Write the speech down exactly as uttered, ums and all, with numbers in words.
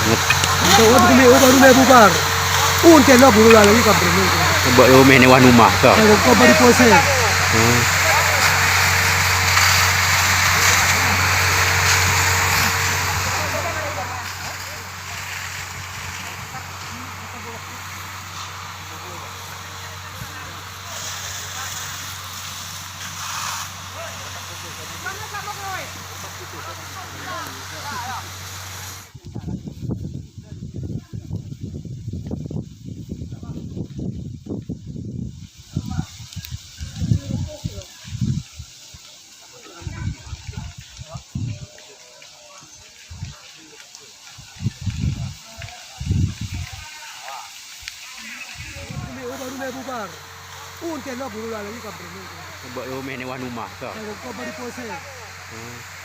Ito, o, bukumi, o, baru me bubar. Un telo buru la lagi kabrene. Ba, o, mene wanu maka. Ay, ko bari pose. Hmm. Ba, o, mene wanu maka. Ay, ko bari pose. Hmm.